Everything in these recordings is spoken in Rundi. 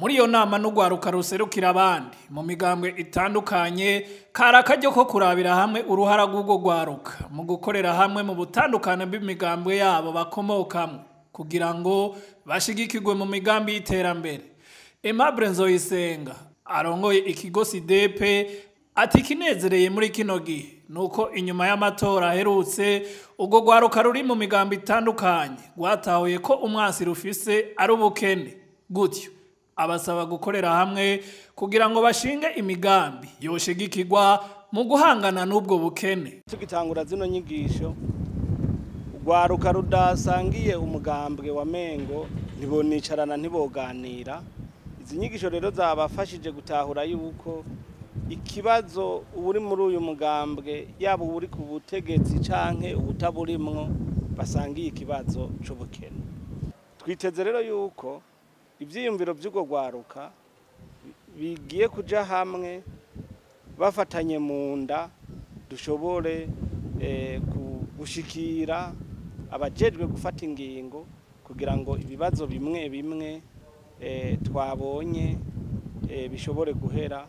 Muri iyo nama n'urwaruka ruserukira abandi mu migambwe itandukanye, kari akaryo ko kurabira hamwe uruhara rw'urwo rwaruka mu gukorera hamwe mu butandukane bw'imigambwe yabo bakomokamwo, kugira ngo bashigikirwe mu migambi y'iterambere. Aimable Nzoyisenga arongoye ikigo CDP ati ikinezereye muri kino gihe nuko inyuma y'amatora aherutse urwo rwaruka ruri mu migambi itandukanye rwatahuye ko umwansi rufise ari ubukene, gutyo abasaba gukorera hamwe kugira ngo bashinge imigambi yoshigikirwa mu guhangana n'ubwo bukene. Tugitangura zino nyigisho, urwaruka rudasangiye umugambwe wa Mengo ntibonicarana, ntiboganira. Izi nyigisho rero zabafashije gutahura yuko ikibazo uri muri uyu mugambwe, yaba uri ku butegetsi canke ubutaburimwo, basangiye ikibazo c'ubukene. Twiteze rero yuko ivyiyumviro vy'urwo rwaruka bigiye kuja hamwe bafatanye mu nda, dushobore gushikira abajejwe gufata ingingo kugira ngo ibibazo bimwe bimwe twabonye bishobore guhera.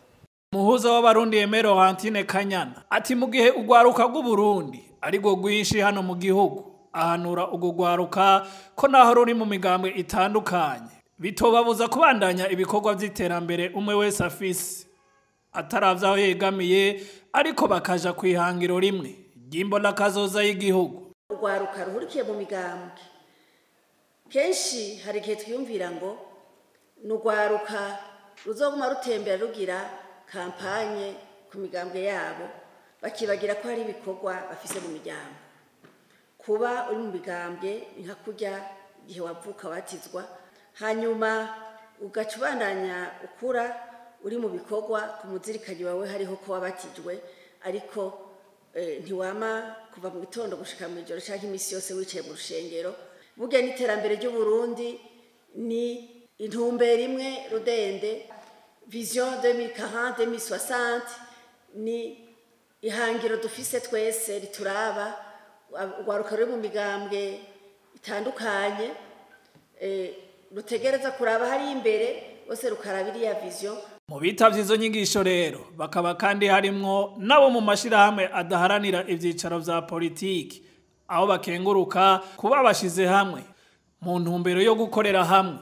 Muhuza w'Abarundi Aimée Laurentine Kanyana ati mu gihe urwaruka rw'Uburundi arirwo rwinshi hano mu gihugu, ahanura urwo rwaruka ko naho ruri mu migambwe itandukanye bitobabuza kubandanya ibikorwa vy'iterambere umwe wese afise ataravye aho yegamiye, ariko bakaja kwihangiro rimwe ry'imbona kazoza y'igihugu. Urwaruka ruhurikiye mu migambwe kenshi hari igihe twiyumvira ngo ni urwaruka ruzoguma rutembera rugira kampanye ku migambwe yabo, bakibagira ko hari ibikorwa bafise mu miryango. Kuba uri mu migambwe ni nka kurya igihe wavuka watizwa, hanyuma ugaca ubandanya ukura uri mu bikorwa ku muzirikanyi wawe hariho ko wabatijwe, ariko ntiwama kuva mu gitondo gushika mw'ijoro canke imisi yose wicaye mu rushengero. Burya n'iterambere ry'Uburundi ni intumbero imwe rudende, vision 2040 2060 ni ihangiro dufise twese rituraba. Urwaruka ruri mu migambwe itandukanye rutegereza kuraba hari imbere bose rukaraba iriya vision. Mu bitavye izo nyigisho rero bakaba kandi harimwo nabo mu mashirahamwe adaharanira ivyicaro vya politiki, aho bakenguruka kuba bashize hamwe mu ntumbero yo gukorera hamwe.